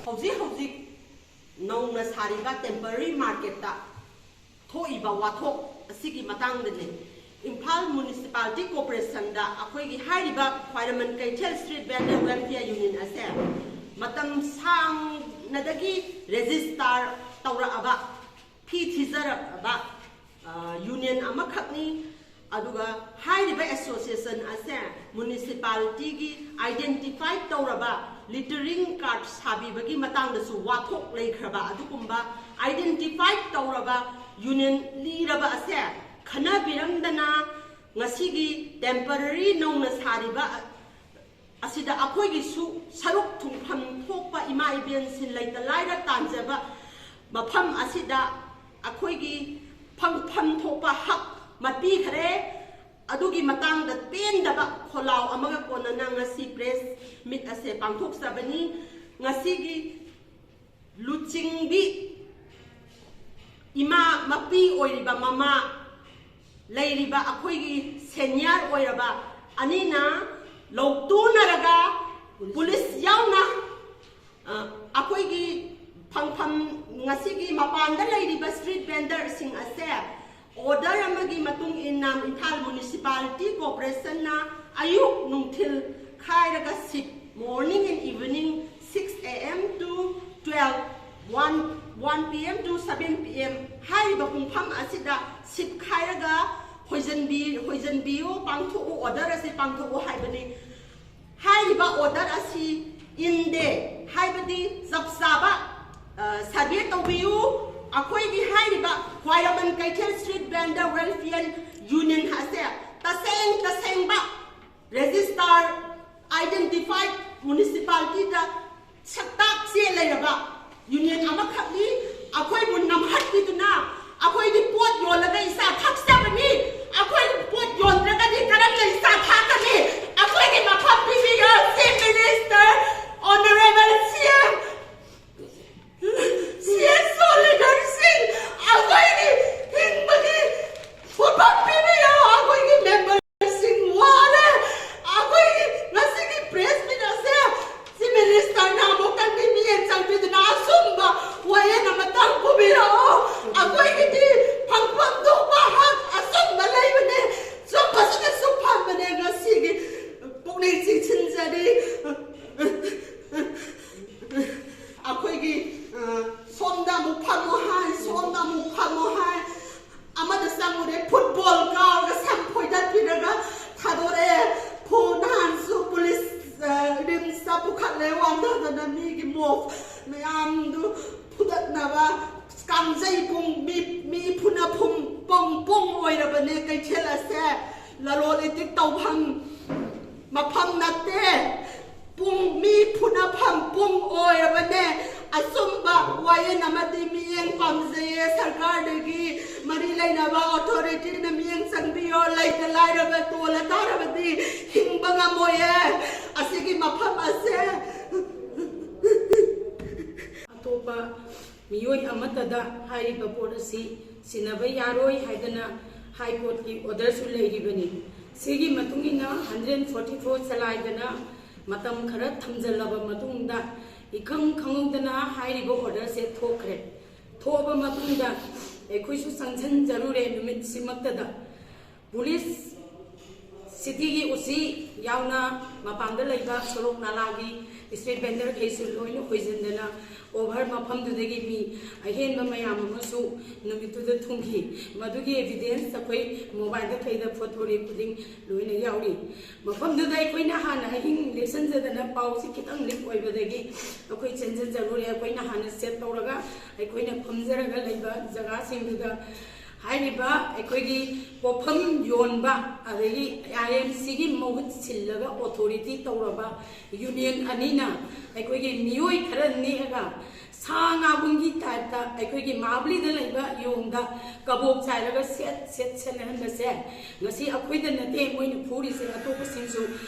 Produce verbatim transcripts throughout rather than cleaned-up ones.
ꯍꯧꯖꯤꯛ ꯍꯧꯖꯤꯛ ꯅꯧꯅ ꯁꯥꯔꯤꯕ temporary marketꯇ ꯊꯣꯛꯏꯕ ꯋꯥꯊꯣꯛ ꯑꯁꯤꯒꯤ ꯃꯇꯥꯡꯗꯅꯤ꯫ ꯏꯝꯐꯥꯜ Municipality Corporationꯗ ꯑꯩꯈꯣꯏꯒꯤ ꯍꯥꯏꯔꯤꯕ ꯈ꯭ꯋꯥꯏꯔꯝꯕꯟ ꯀꯩꯊꯦꯜ Street Vendor Welfare Union ꯑꯁꯦ ꯃꯇꯝ ꯁꯥꯡꯅꯗꯒꯤ register ꯇꯧꯔꯛꯑꯕ, ꯐꯤ ꯊꯤꯖꯔꯛꯑꯕ, ꯑ, union ꯑꯃꯈꯛꯅꯤ꯫ ꯑꯗꯨꯒ ꯍꯥꯏꯔꯤꯕ association ꯑꯁꯦ municipalityꯒꯤ identify ꯇꯧꯔꯕ littering card ꯁꯥꯕꯤꯕꯒꯤ ꯃꯇꯥꯡꯗꯁꯨ ꯋꯥꯊꯣꯛ ꯂꯩꯈ꯭ꯔꯕ ꯑꯗꯨꯒꯨꯝꯕ identify ꯇꯧꯔꯕ union ꯂꯤꯔꯕ ꯑꯁꯦ ꯈꯟꯅꯕꯤꯔꯝꯗꯅ ꯉꯁꯤꯒꯤ temporary ꯅꯧꯅ ꯁꯥꯔꯤꯕ ꯑꯁꯤꯗ ꯑꯩꯈꯣꯏꯒꯤꯁꯨ ꯁꯔꯨꯛ ꯊꯨꯡꯐꯝ ꯊꯣꯛꯄ ꯏꯃꯥ ꯏꯕꯦꯟꯁꯤꯡ ꯂꯩꯇ ꯂꯥꯏꯔ ꯇꯥꯟꯖꯕ ꯃꯐꯝ ꯑꯁꯤꯗ ꯑꯩꯈꯣꯏꯒꯤ ꯐꯪꯐꯝ ꯊꯣꯛꯄ ꯍꯛ ꯃꯄꯤꯈꯔꯦ꯫ ꯑꯗꯨꯒꯤ ꯃꯇꯥꯡꯗ ꯄꯦꯟꯗꯕ ꯈꯣꯜꯂꯥꯎ ꯑꯃꯒ ꯀꯣꯟꯅꯅ ꯉꯁꯤ press meet ꯑꯁꯦ ꯄꯥꯡꯊꯣꯛꯆꯕꯅꯤ꯫ ꯉꯁꯤꯒꯤ ꯂꯨꯆꯤꯡꯕꯤ ꯏꯃꯥ ꯃꯄꯤ ꯑꯣꯏꯔꯤꯕ ꯃꯃꯥ ꯂꯩꯔꯤꯕ ꯑꯩꯈꯣꯏꯒꯤ senior ꯑꯣꯏꯔꯕ ꯑꯅꯤꯅ ꯂꯧꯇꯨꯅꯔꯒ police ꯌꯥꯎꯅ, ꯑ, ꯑꯩꯈꯣꯏꯒꯤ ꯐꯪꯐꯝ ꯉꯁꯤꯒꯤ ꯃꯄꯥꯟꯗ ꯂꯩꯔꯤꯕ street vendorꯁꯤꯡ ꯑꯁꯦ order ꯑꯃꯒꯤ ꯃꯇꯨꯡ ꯏꯟꯅ ꯏꯝꯐꯥꯜ Municipality Corporationꯅ ꯑꯌꯨꯛ ꯅꯨꯡꯊꯤꯜ ꯈꯥꯏꯔꯒ shift, morning and evening, six A M to twelve, one, one P M to seven P M ꯍꯥꯏꯔꯤꯕ ꯄꯨꯡꯐꯝ ꯑꯁꯤꯗ shift ꯈꯥꯏꯔꯒ ꯍꯣꯏꯖꯟꯕꯤ-, ꯍꯣꯏꯖꯟꯕꯤꯌꯨ, ꯄꯥꯡꯊꯣꯛꯎ, order ꯑꯁꯤ ꯄꯥꯡꯊꯣꯛꯎ ꯍꯥꯏꯕꯅꯤ꯫ ꯍꯥꯏꯔꯤꯕ order ꯑꯁꯤ ꯏꯟꯗꯦ ꯍꯥꯏꯕꯗꯤ ꯆꯞ ꯆꯥꯕ, ꯑ, survey ꯇꯧꯕꯤꯌꯨ꯫ ꯑꯩꯈꯣꯏꯒꯤ ꯍꯥꯏꯔꯤꯕ ꯈ꯭ꯋꯥꯏꯔꯝꯕꯟ ꯀꯩꯊꯦꯜ Street Vendor Welfare Union ꯑꯁꯦ ꯇꯁꯦꯡ ꯇꯁꯦꯡꯕ register, identified municipalityꯗ ꯁꯛꯇꯥꯛ ꯆꯦ ꯂꯩꯔꯕ union ꯑꯃꯈꯛꯅꯤ꯫ ꯑꯩꯈꯣꯏꯕꯨ ꯅꯝꯍꯠꯄꯤꯗꯨꯅ ꯑꯩꯈꯣꯏꯗꯤ ꯄꯣꯠ ꯌꯣꯜꯂꯒ ꯏꯆꯥ ꯊꯛꯆꯕꯅꯤ꯫ ꯑꯩꯈꯣꯏ ꯄꯣꯠ ꯌꯣꯟꯗ꯭ꯔꯒꯗꯤ ꯀꯔꯝꯅ ꯏꯆꯥ ꯊꯥꯛꯀꯅꯤ? ꯑꯩꯈꯣꯏꯒꯤ ꯃꯐꯝ ꯄꯤꯕꯤꯌꯨ, Chief Minister, Honorable C M, C S O leaderꯁꯤꯡ, ꯑꯩꯈꯣꯏꯒꯤ ꯍꯤꯡꯕꯒꯤ ꯄꯣꯠꯐꯝ ꯄꯤꯕꯤꯌꯨ꯫ ꯑꯩꯈꯣꯏꯒꯤ memberꯁꯤꯡ ꯋꯥꯔꯦ꯫ ꯑꯩꯈꯣꯏꯒꯤ ꯉꯁꯤꯒꯤ press meet ꯑꯁꯦ Chief Ministerꯅ ꯑꯃꯨꯛꯇꯪꯗꯤ ꯃꯤꯠꯌꯦꯡ ꯆꯪ ꯑꯩꯈꯣꯏꯒꯤ, ꯑ, ꯁꯣꯝꯗ ꯑꯃꯨꯛ ꯐꯝꯃꯣ ꯍꯥꯏ, ꯁꯣꯝꯗ ꯑꯃꯨꯛ ꯐꯝꯃꯣ ꯍꯥꯏ, ꯑꯃꯗ ꯆꯪꯉꯨꯔꯦ, ꯐꯨꯠꯕꯣꯜ ꯀꯥꯎꯔꯒ ꯁꯝ ꯐꯣꯏꯗꯠꯄꯤꯔꯒ ꯊꯥꯗꯣꯔꯛꯑꯦ꯫ ꯐꯨ-, ꯅꯍꯥꯟꯁꯨ ꯄꯨꯂꯤꯁ, ꯑ, ꯔꯤꯝꯁꯇ ꯄꯨꯈꯠꯂꯦ, ꯋꯥꯟꯊꯗꯅ ꯃꯤꯒꯤ ꯃꯣꯞ ꯃꯌꯥꯝꯗꯨ ꯐꯨꯗꯠꯅꯕ꯫ ꯀꯥꯡꯖꯩ ꯄꯨꯡ, ꯃꯤ, ꯃꯤ ꯐꯨꯅꯐꯝ ꯄꯨꯡ, ꯄꯨꯡ ꯑꯣꯏꯔꯕꯅꯦ ꯀꯩꯊꯦꯜ ꯑꯁꯦ꯫ ꯂꯂꯣꯟ ꯏꯇꯤꯛ ꯇꯧꯐꯝ ꯃꯐꯝ ꯅꯠꯇꯦ꯫ ꯄꯨꯡ, ꯃꯤ ꯐꯨꯅꯐꯝ ꯄꯨꯡ ꯑꯣꯏꯔꯕꯅꯦ꯫ ꯑꯆꯨꯝꯕ ꯋꯥꯌꯦꯜ ꯑꯃꯗꯤ ꯃꯤꯠꯌꯦꯡ ꯄꯥꯝꯖꯩꯌꯦ꯫ ꯁꯔꯀꯥꯔꯗꯒꯤ ꯃꯔꯤ ꯂꯩꯅꯕ ꯑꯣꯊꯣꯔꯤꯇꯤꯅ ꯃꯤꯠꯌꯦꯡ ꯆꯪꯕꯤꯌꯣ꯫ ꯂꯩꯇ ꯂꯥꯏꯔꯕ ꯇꯣꯜꯂ ꯇꯥꯔꯕꯗꯤ ꯍꯤꯡꯕ ꯉꯝꯃꯣꯏꯌꯦ꯫ ꯑꯁꯤꯒꯤ ꯃꯐꯝ ꯑꯁꯦ ꯑꯇꯣꯞꯄ ꯃꯤꯑꯣꯏ ꯑꯃꯠꯇꯗ ꯍꯥꯏꯔꯤꯕ ꯄꯣꯠ ꯑꯁꯤ ꯁꯤꯟꯅꯕ ꯌꯥꯔꯣꯏ ꯍꯥꯏꯗꯅ ꯍꯥꯏ ꯀꯣꯔꯠꯀꯤ ꯑꯣꯔꯗꯔꯁꯨ ꯂꯩꯔꯤꯕꯅꯤ꯫ ꯁꯤꯒꯤ ꯃꯇꯨꯡ ꯏꯟꯅ ꯍꯟꯗ꯭ꯔꯦꯠ ꯐꯣꯔꯇꯤ ꯐꯣꯔ ꯆꯂꯥꯏꯗꯅ ꯃꯇꯝ ꯈꯔ ꯊꯝꯖꯤꯜꯂꯕ ꯃꯇꯨꯡꯗ ꯏꯈꯪ ꯈꯪꯍꯧꯗꯅ ꯍꯥꯏꯔꯤꯕ ꯑꯣꯔꯗꯔꯁꯦ ꯊꯣꯛꯈ꯭ꯔꯦ꯫ ꯊꯣꯛꯑꯕ ꯃꯇꯨꯡꯗ ꯑꯩꯈꯣꯏꯁꯨ ꯆꯪꯁꯤꯟꯖꯔꯨꯔꯦ ꯅꯨꯃꯤꯠꯁꯤꯃꯛꯇꯗ꯫ ꯄꯨꯂꯤꯁ, ꯁꯤꯇꯤꯒꯤ ꯑꯣ ꯁꯤ ꯌꯥꯎꯅ ꯃꯄꯥꯟꯗ ꯂꯩꯕ ꯁꯣꯔꯣꯛ ꯅꯥꯂꯥꯒꯤ ꯁ꯭ꯇ꯭ꯔꯤꯠ ꯚꯦꯟꯗꯔꯈꯩꯁꯨ ꯂꯣꯏꯅ ꯍꯣꯏꯖꯤꯟꯗꯅ ꯑꯣꯚꯔ ꯃꯐꯝꯗꯨꯗꯒꯤ ꯃꯤ ꯑꯍꯦꯟꯕ ꯃꯌꯥꯝ ꯑꯃꯁꯨ ꯅꯨꯃꯤꯠꯇꯨꯗ ꯊꯨꯡꯈꯤ꯫ ꯃꯗꯨꯒꯤ ꯑꯦꯚꯤꯗꯦꯟꯁ ꯑꯩꯈꯣꯏ ꯃꯣꯕꯥꯏꯜꯗ ꯀꯩꯗ ꯐꯣꯇꯣ ꯔꯦꯀꯣꯔꯗꯤꯡ ꯂꯣꯏꯅ ꯌꯥꯎꯔꯤ꯫ ꯃꯐꯝꯗꯨꯗ ꯑꯩꯈꯣꯏꯅ ꯍꯥꯟꯅ ꯑꯍꯤꯡ ꯂꯦꯛꯁꯟꯖꯗꯅ ꯄꯥꯎꯁꯤ ꯈꯤꯇꯪ ꯂꯤꯛ ꯑꯣꯏꯕꯗꯒꯤ ꯑꯩꯈꯣꯏ ꯆꯦꯟꯁꯤꯟꯖꯔꯨꯔꯦ꯫ ꯑꯩꯈꯣꯏꯅ ꯍꯥꯟꯅ ꯁꯦꯠ ꯇꯧꯔꯒ ꯑꯩꯈꯣꯏꯅ ꯐꯝꯖꯔꯒ ꯂꯩꯕ ꯖꯒꯥꯁꯤꯡꯗꯨꯗ ꯍꯥꯏꯔꯤꯕ ꯑꯩꯈꯣꯏꯒꯤ ꯄꯣꯠꯐꯝ ꯌꯣꯟꯕ, ꯑꯗꯒꯤ ꯑꯥꯏ ꯑꯦꯝ ꯁꯤꯒꯤ ꯃꯍꯨꯠ ꯁꯤꯜꯂꯒ ꯑꯣꯊꯣꯔꯤꯇꯤ ꯇꯧꯔꯕ ꯌꯨꯅꯤꯌꯟ ꯑꯅꯤꯅ ꯑꯩꯈꯣꯏꯒꯤ ꯃꯤꯑꯣꯏ ꯈꯔ ꯅꯦꯛꯑꯒ ꯁꯥ ꯉꯥꯕꯨꯝꯒꯤ ꯇꯥꯏꯞꯇ ꯑꯩꯈꯣꯏꯒꯤ ꯃꯍꯥꯕꯂꯤꯗ ꯂꯩꯕ ꯌꯣꯡꯗ ꯀꯕꯣꯛ ꯆꯥꯏꯔꯒ ꯁꯦꯠ ꯁꯦꯠ ꯁꯦꯠꯅꯍꯟꯕꯁꯦ ꯉꯁꯤ ꯑꯩꯈꯣꯏꯗ ꯅꯠꯇꯦ ꯃꯣꯏꯅ ꯐꯨꯔꯤꯁꯦ, ꯑꯇꯣꯞꯄꯁꯤꯡꯁꯨ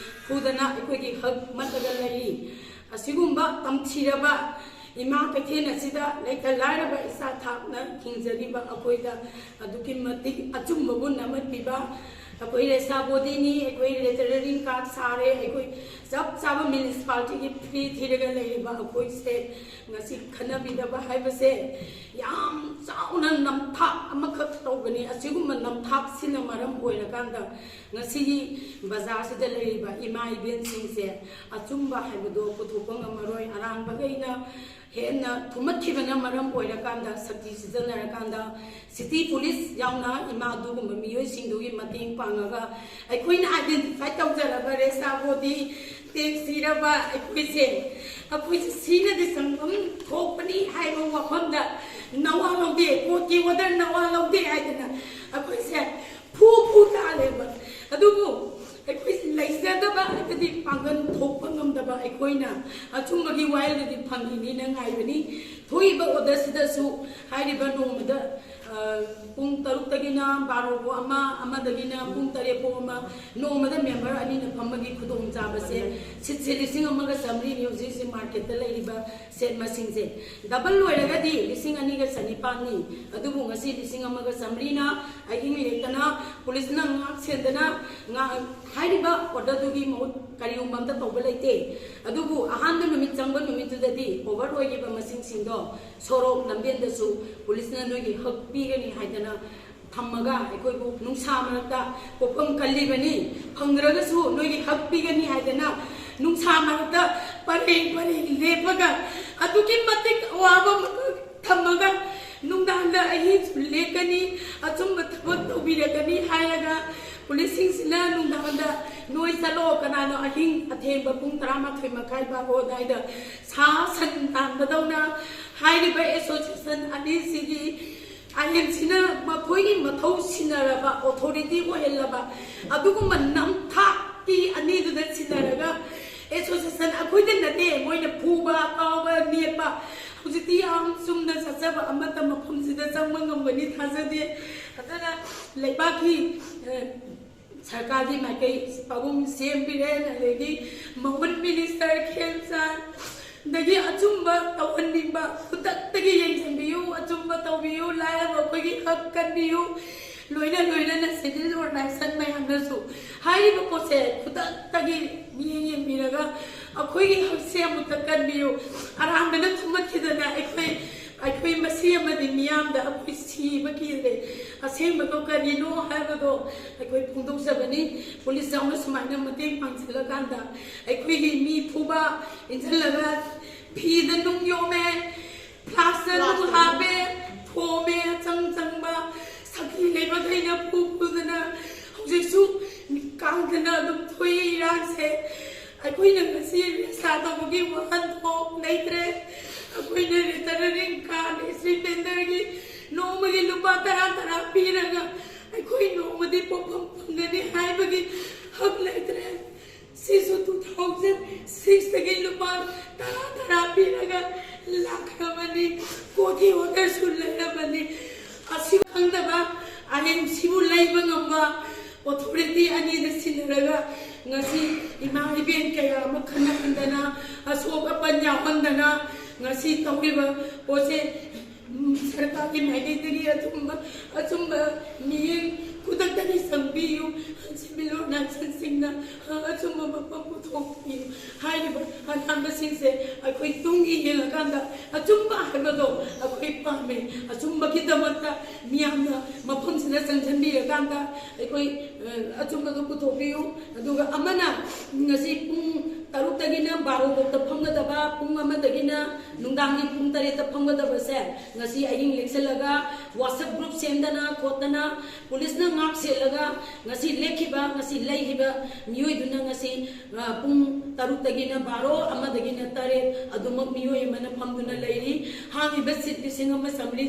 ꯐꯨꯗꯅ ꯑꯩꯈꯣꯏꯒꯤ ꯍꯛ ꯃꯠꯂꯒ ꯂꯩꯔꯤ꯫ ꯑꯁꯤꯒꯨꯝꯕ ꯇꯝꯊꯤꯔꯕ ꯏꯃꯥ ꯀꯩꯊꯦꯜ ꯑꯁꯤꯗ ꯂꯩꯇ ꯂꯥꯏꯔꯕ ꯏꯆꯥ ꯊꯥꯛꯅ ꯍꯤꯡꯖꯔꯤꯕ ꯑꯩꯈꯣꯏꯗ ꯑꯗꯨꯛꯀꯤ ꯃꯇꯤꯛ ꯑꯆꯨꯝꯕꯕꯨ ꯅꯝꯍꯠꯄꯤꯕ ꯑꯩꯈꯣꯏ ꯔꯦꯁꯥ ꯕꯣꯗꯤꯅꯤ, ꯑꯩꯈꯣꯏ ꯂꯦꯇꯔꯦꯔꯤꯡ ꯀꯥꯔꯗ ꯁꯥꯔꯦ, ꯑꯩꯈꯣꯏ ꯆꯞ ꯆꯥꯕ ꯃ꯭ꯌꯨꯅꯤꯁꯤꯄꯥꯂꯤꯇꯤꯒꯤ ꯐ꯭ꯔꯤ ꯊꯤꯔꯒ ꯂꯩꯔꯤꯕ ꯑꯩꯈꯣꯏꯁꯦ ꯉꯁꯤ ꯈꯟꯅꯕꯤꯗꯕ ꯍꯥꯏꯕꯁꯦ ꯌꯥꯝ ꯆꯥꯎꯅ ꯅꯝꯊꯥꯛ ꯑꯃꯈꯛ ꯇꯧꯕꯅꯤ꯫ ꯑꯁꯤꯒꯨꯝꯕ ꯅꯝꯊꯥꯛꯁꯤꯅ ꯃꯔꯝ ꯑꯣꯏꯔꯀꯥꯟꯗ ꯉꯁꯤꯒꯤ ꯕꯖꯥꯔꯁꯤꯗ ꯂꯩꯔꯤꯕ ꯏꯃꯥ ꯏꯕꯦꯟꯁꯤꯡꯁꯦ ꯑꯆꯨꯝꯕ ꯍꯥꯏꯕꯗꯣ ꯄꯨꯊꯣꯛꯄ ꯉꯝꯃꯔꯣꯏ꯫ ꯑꯔꯥꯟꯕꯈꯩꯅ ꯍꯦꯟꯅ ꯊꯨꯝꯃꯠꯈꯤꯕꯅ ꯃꯔꯝ ꯑꯣꯏꯔꯀꯥꯟꯗ, ꯁꯛꯇꯤ ꯁꯤꯖꯤꯟꯅꯔꯀꯥꯟꯗ, ꯁꯤꯇꯤ ꯄꯨꯂꯤꯁ ꯌꯥꯎꯅ ꯏꯃꯥ ꯑꯗꯨꯒꯨꯝꯕ ꯃꯤꯑꯣꯏꯁꯤꯡꯗꯨꯒꯤ ꯃꯇꯦꯡ ꯄꯥꯡꯉꯒ ꯑꯩꯈꯣꯏꯅ ꯑꯥꯏꯗꯦꯟꯇꯤꯐꯥꯏ ꯇꯧꯖꯔꯕ ꯔꯦꯁꯥ ꯕꯣꯗꯤ ꯇꯦꯛ ꯁꯤꯔꯕ ꯑꯩꯈꯣꯏꯁꯦ, ꯑꯩꯈꯣꯏꯁꯦ ꯁꯤꯅꯗꯤ ꯆꯪꯐꯝ ꯊꯣꯛꯄꯅꯤ ꯍꯥꯏꯕ ꯋꯥꯐꯝꯗ ꯅꯋꯥ ꯂꯧꯗꯦ, ꯀꯣꯔꯠꯀꯤ ꯑꯣꯔꯗꯔ ꯅꯋꯥ ꯂꯧꯗꯦ ꯍꯥꯏꯗꯅ ꯑꯩꯈꯣꯏꯁꯦ ꯐꯨ ꯐꯨ ꯇꯥꯜꯂꯦꯕ꯫ ꯑꯗꯨꯕꯨ ꯑꯩꯈꯣꯏ ꯂꯩꯖꯗꯕ, ꯍꯥꯏꯕꯗꯤ ꯄꯥꯡꯒꯜ ꯊꯣꯛꯄ ꯉꯝꯗꯕ ꯑꯩꯈꯣꯏꯅ ꯑꯆꯨꯝꯕꯒꯤ ꯋꯥꯌꯦꯜꯗꯗꯤ ꯐꯪꯉꯤꯅꯤꯅ ꯉꯥꯏꯕꯅꯤ꯫ ꯊꯣꯛꯏꯕ ꯑꯣꯔꯗꯔꯁꯤꯗꯁꯨ ꯍꯥꯏꯔꯤꯕ ꯅꯣꯡꯃꯗ, ꯑ, ꯄꯨꯡ ꯇꯔꯨꯛꯇꯒꯤꯅ ꯕꯥꯔꯣ ꯐꯥꯎ ꯑꯃ, ꯑꯃꯗꯒꯤꯅ ꯄꯨꯡ ꯇꯔꯦꯠ ꯐꯥꯎ ꯑꯃ, ꯅꯣꯡꯃꯗ ꯃꯦꯝꯕꯔ ꯑꯅꯤꯅ ꯐꯝꯕꯒꯤ ꯈꯨꯗꯣꯡꯆꯥꯕꯁꯦ, ꯁꯤꯠꯁꯦ ꯂꯤꯁꯤꯡ ꯑꯃꯒ ꯆꯥꯃꯔꯤꯅꯤ ꯍꯧꯖꯤꯛ ꯍꯧꯖꯤꯛ ꯃꯥꯔꯀꯦꯠꯇ ꯂꯩꯔꯤꯕ ꯁꯦꯠ ꯃꯁꯤꯡꯁꯦ꯫ ꯗꯕꯜ ꯑꯣꯏꯔꯒꯗꯤ ꯂꯤꯁꯤꯡ ꯑꯅꯤꯒ ꯆꯅꯤꯄꯥꯟꯅꯤ꯫ ꯑꯗꯨꯕꯨ ꯉꯁꯤ ꯂꯤꯁꯤꯡ ꯑꯃꯒ ꯆꯥꯃꯔꯤꯅ ꯑꯍꯤꯡ ꯂꯦꯛꯇꯅ ꯄꯨꯂꯤꯁꯅ ꯉꯥꯛ ꯁꯦꯟꯗꯅ ꯉꯥ-, ꯍꯥꯏꯔꯤꯕ ꯑꯣꯔꯗꯔꯗꯨꯒꯤ ꯃꯍꯨꯠ ꯀꯔꯤꯒꯨꯝꯕ ꯑꯝꯇ ꯇꯧꯕ ꯂꯩꯇꯦ꯫ ꯑꯗꯨꯕꯨ ꯑꯍꯥꯟꯕ ꯅꯨꯃꯤꯠ ꯆꯪꯕ ꯅꯨꯃꯤꯠꯇꯨꯗꯗꯤ ꯑꯣꯚꯔ ꯑꯣꯏꯈꯤꯕ ꯃꯁꯤꯡꯁꯤꯡꯗꯣ ꯁꯣꯔꯣꯛ ꯂꯝꯕꯦꯟꯗꯁꯨ ꯄꯨꯂꯤꯁꯅ ꯅꯣꯏꯒꯤ ꯍꯛ ꯄꯤꯒꯅꯤ ꯍꯥꯏꯗꯅ ꯊꯝꯃꯒ, ꯑꯩꯈꯣꯏꯕꯨ ꯅꯨꯡꯁꯥ ꯃꯔꯛꯇ ꯄꯣꯠꯐꯝ ꯀꯜꯂꯤꯕꯅꯤ, ꯐꯪꯗ꯭ꯔꯒꯁꯨ ꯅꯣꯏꯒꯤ ꯍꯛ ꯄꯤꯒꯅꯤ ꯍꯥꯏꯗꯅ ꯅꯨꯡꯁꯥ ꯃꯔꯛꯇ ꯄꯔꯦꯡ ꯄꯔꯦꯡ ꯂꯦꯞꯄꯒ ꯑꯗꯨꯛꯀꯤ ꯃꯇꯤꯛ ꯑꯋꯥꯕ ꯑꯃꯈꯛ ꯊꯝꯃꯒ ꯅꯨꯡꯗꯥꯡꯗ ꯑꯍꯤꯡꯁꯨ ꯂꯦꯛꯀꯅꯤ, ꯑꯆꯨꯝꯕ ꯊꯕꯛ ꯇꯧꯕꯤꯔꯛꯀꯅꯤ ꯍꯥꯏꯔꯒ ꯄꯨꯂꯤꯁꯁꯤꯡꯁꯤꯅ ꯅꯨꯡꯗꯥꯡꯗ ꯅꯣꯏ ꯆꯠꯂꯣ, ꯀꯅꯥꯅꯣ ꯑꯍꯤꯡ ꯑꯊꯦꯡꯕ ꯄꯨꯡ ꯇꯔꯥꯃꯥꯊꯣꯏ ꯃꯈꯥꯏ ꯕꯥꯔꯣ ꯑꯗꯨꯋꯥꯏꯗ ꯁꯥ ꯁꯟ ꯇꯥꯟꯕꯗꯧꯅ ꯍꯥꯏꯔꯤꯕ ꯑꯦꯁꯣꯁꯤꯌꯦꯁꯟ ꯑꯅꯤꯁꯤꯒꯤ ꯑꯥꯏ ꯑꯦꯝ ꯁꯤꯅ ꯃꯈꯣꯏꯒꯤ ꯃꯊꯧ ꯁꯤꯟꯅꯔꯕ, ꯑꯣꯊꯣꯔꯤꯇꯤ ꯑꯣꯏꯍꯜꯂꯕ ꯑꯗꯨꯒꯨꯝꯕ ꯅꯝꯊꯥꯛꯀꯤ ꯑꯅꯤꯗꯨꯗ ꯁꯤꯟꯅꯔꯒ ꯑꯦꯁꯣꯁꯤꯌꯦꯁꯟ ꯑꯩꯈꯣꯏꯗ ꯅꯠꯇꯦ ꯃꯣꯏꯅ ꯐꯨꯕ, ꯀꯥꯎꯕ, ꯅꯦꯠꯄ꯫ ꯍꯧꯖꯤꯛꯇꯤ ꯌꯥꯝ ꯆꯨꯝꯅ ꯆꯠꯆꯕ ꯑꯃꯠꯇ ꯃꯐꯝꯁꯤꯗ ꯆꯪꯕ ꯉꯝꯒꯅꯤ ꯊꯥꯖꯗꯦ꯫ ꯑꯗꯨꯅ ꯂꯩꯕꯥꯛꯀꯤ, ꯑ, ꯁꯔꯀꯥꯔꯒꯤ ꯃꯥꯏꯀꯩ ꯄꯥꯎꯈꯨꯝ ꯁꯦꯝꯕꯤꯔꯦ, ꯑꯗꯒꯤ ꯃꯍꯨꯠ ꯃꯤꯅꯤꯁꯇꯔ ꯈꯦꯝꯆꯥꯟ, ꯑꯗꯒꯤ ꯑꯆꯨꯝꯕ ꯇꯧꯍꯟꯅꯤꯡꯕ ꯈꯨꯗꯛꯇꯒꯤ ꯌꯦꯡꯁꯤꯟꯕꯤꯌꯨ, ꯑꯆꯨꯝꯕ ꯇꯧꯕꯤꯌꯨ, ꯂꯥꯏꯔꯕ ꯑꯩꯈꯣꯏꯒꯤ ꯍꯛ ꯀꯟꯕꯤꯌꯨ꯫ ꯂꯣꯏꯅ ꯂꯣꯏꯅꯅ ꯁꯤꯚꯤꯜ ꯑꯣꯔꯒꯅꯥꯏꯖꯦꯁꯟ ꯃꯌꯥꯝꯅꯁꯨ ꯍꯥꯏꯔꯤꯕ ꯄꯣꯠꯁꯦ ꯈꯨꯗꯛꯇꯒꯤ ꯃꯤꯠꯌꯦꯡ ꯌꯦꯡꯕꯤꯔꯒ ꯑꯩꯈꯣꯏꯒꯤ ꯍꯛꯁꯦꯜ ꯑꯃꯨꯛꯇ ꯀꯟꯕꯤꯌꯨ꯫ ꯑꯔꯥꯟꯕꯅ ꯊꯨꯝꯃꯠꯈꯤꯗꯅ ꯑꯩꯈꯣꯏ ꯑꯩꯈꯣꯏ ꯃꯁꯤ ꯑꯃꯗꯤ ꯃꯤꯌꯥꯝꯗ ꯑꯩꯈꯣꯏ ꯁꯤꯕ ꯀꯤꯔꯦ꯫ ꯑꯁꯦꯡꯕꯗꯣ ꯀꯔꯤꯅꯣ ꯍꯥꯏꯕꯗꯣ ꯑꯩꯈꯣꯏ ꯐꯣꯡꯗꯣꯛꯆꯕꯅꯤ꯫ ꯄꯨꯂꯤꯁ ꯌꯥꯎꯅ ꯁꯨꯃꯥꯏꯅ ꯃꯇꯦꯡ ꯄꯥꯡꯁꯤꯜꯂꯀꯥꯟꯗ ꯑꯩꯈꯣꯏꯒꯤ ꯃꯤ ꯐꯨꯕ ꯏꯟꯁꯤꯜꯂꯒ ꯐꯤꯗ ꯅꯨꯡ ꯌꯣꯝꯃꯦ, ꯐ꯭ꯂꯥꯁꯇ ꯅꯨꯡ ꯍꯥꯞꯄꯦ, ꯊꯣꯝꯃꯦ, ꯑꯆꯪ ꯆꯪꯕ ꯁꯛꯇꯤ ꯂꯩꯕꯈꯩꯅ ꯐꯨ ꯐꯨꯗꯅ ꯍꯧꯖꯤꯛꯁꯨ ꯀꯥꯡꯗꯅ ꯑꯗꯨꯝ ꯊꯣꯛꯏ ꯏꯔꯥꯡꯁꯦ꯫ ꯑꯩꯈꯣꯏꯅ ꯉꯁꯤ ꯔꯦꯁꯥ ꯇꯧꯕꯒꯤ ꯋꯥꯍꯟꯊꯣꯛ ꯂꯩꯇ꯭ꯔꯦ꯫ ꯑꯩꯈꯣꯏꯅ ꯔꯤꯇꯔꯅꯤꯡ ꯀꯥꯔ ꯏꯁꯇ꯭ꯔꯤꯠ ꯚꯦꯟꯗꯔꯒꯤ ꯅꯣꯡꯃꯒꯤ ꯂꯨꯄꯥ ꯇꯔꯥ ꯇꯔꯥ ꯄꯤꯔꯒ ꯑꯩꯈꯣꯏ ꯅꯣꯡꯃꯗꯤ ꯄꯣꯛꯐꯝ ꯐꯪꯒꯅꯤ ꯍꯥꯏꯕꯒꯤ ꯍꯛ ꯂꯩꯇ꯭ꯔꯦ꯫ ꯁꯤꯁꯨ ꯇꯨ ꯊꯥꯎꯖꯟ ꯁꯤꯛꯁꯇꯒꯤ ꯂꯨꯄꯥ ꯇꯔꯥ ꯇꯔꯥ ꯄꯤꯔꯒ ꯂꯥꯛꯈ꯭ꯔꯕꯅꯤ꯫ ꯀꯣꯊꯤ ꯑꯣꯗꯔꯁꯨ ꯂꯩꯔꯕꯅꯤ꯫ ꯑꯁꯤ ꯈꯪꯗꯕ ꯑꯥꯏ ꯑꯦꯟ ꯁꯤꯕꯨ ꯂꯩꯕ ꯉꯝꯕ ꯑꯣꯊꯣꯔꯤꯇꯤ ꯑꯅꯤꯗ ꯁꯤꯟꯅꯔꯒ ꯉꯁꯤ ꯏꯃꯥ ꯏꯕꯦꯟ ꯀꯌꯥ ꯑꯃ ꯈꯠꯅꯍꯟꯗꯅ, ꯑꯁꯣꯛ ꯑꯄꯟ ꯌꯥꯎꯍꯟꯗꯅ ꯉꯁꯤ ꯇꯧꯔꯤꯕ ꯄꯣꯠꯁꯦ, ꯎꯝ, ꯁꯔꯀꯥꯔꯒꯤ ꯃꯥꯏꯀꯩꯗꯒꯤ ꯑꯆꯨꯝꯕ, ꯑꯆꯨꯝꯕ ꯃꯤꯠꯌꯦꯡ ꯈꯨꯗꯛꯇꯒꯤ ꯆꯪꯕꯤꯌꯨ꯫ ꯁꯤꯚꯤꯜ ꯑꯣꯔꯒꯅꯥꯏꯖꯦꯁꯟꯁꯤꯡꯅ ꯑꯆꯨꯝꯕ ꯃꯐꯝ ꯄꯨꯊꯣꯛꯄꯤꯌꯨ꯫ ꯍꯥꯏꯔꯤꯕ ꯑꯅꯥꯟꯕꯁꯤꯡꯁꯦ ꯑꯩꯈꯣꯏ ꯇꯨꯡꯒꯤ ꯌꯦꯡꯉꯀꯥꯟꯗ ꯑꯆꯨꯝꯕ ꯍꯥꯏꯕꯗꯣ ꯑꯩꯈꯣꯏ ꯄꯥꯝꯃꯦ꯫ ꯑꯆꯨꯝꯕꯒꯤꯗꯃꯛꯇ ꯃꯤꯌꯥꯝꯅ ꯃꯐꯝꯁꯤꯗ ꯆꯪꯁꯤꯟꯕꯤꯔꯀꯥꯟꯗ ꯑꯩꯈꯣꯏ, ꯑ, ꯑꯆꯨꯝꯕꯗꯣ ꯄꯨꯊꯣꯛꯄꯤꯌꯨ꯫ ꯑꯗꯨꯒ ꯑꯃꯅ ꯉꯁꯤ ꯄꯨꯡ ꯇꯔꯨꯛꯇꯒꯤꯅ ꯕꯥꯔꯣ ꯐꯥꯎꯗ ꯐꯝꯒꯗꯕ, ꯄꯨꯡ ꯑꯃꯗꯒꯤꯅ ꯅꯨꯡꯗꯥꯡꯒꯤ ꯄꯨꯡ ꯇꯔꯦꯠꯇ ꯐꯝꯒꯗꯕꯁꯦ ꯉꯁꯤ ꯑꯍꯤꯡ ꯂꯦꯛꯁꯜꯂꯒ WhatsApp group ꯁꯦꯝꯗꯅ ꯈꯣꯠꯇꯅ ꯄꯨꯂꯤꯁꯅ ꯉꯥꯛ ꯁꯦꯜꯂꯒ ꯉꯁꯤ ꯂꯦꯛꯈꯤꯕ, ꯉꯁꯤ ꯂꯩꯈꯤꯕ ꯃꯤꯑꯣꯏꯗꯨꯅ ꯉꯁꯤ, ꯑ, ꯄꯨꯡ ꯇꯔꯨꯛꯇꯒꯤꯅ ꯕꯥꯔꯣ, ꯑꯃꯗꯒꯤꯅ ꯇꯔꯦꯠ ꯑꯗꯨꯃꯛ ꯃꯤꯑꯣꯏ ꯑꯃꯅ ꯐꯝꯗꯨꯅ ꯂꯩꯔꯤ꯫ ꯍꯥꯡꯉꯤꯕ ꯁꯤꯠ ꯂꯤꯁꯤꯡ ꯑꯃ ꯆꯥꯃꯔꯤ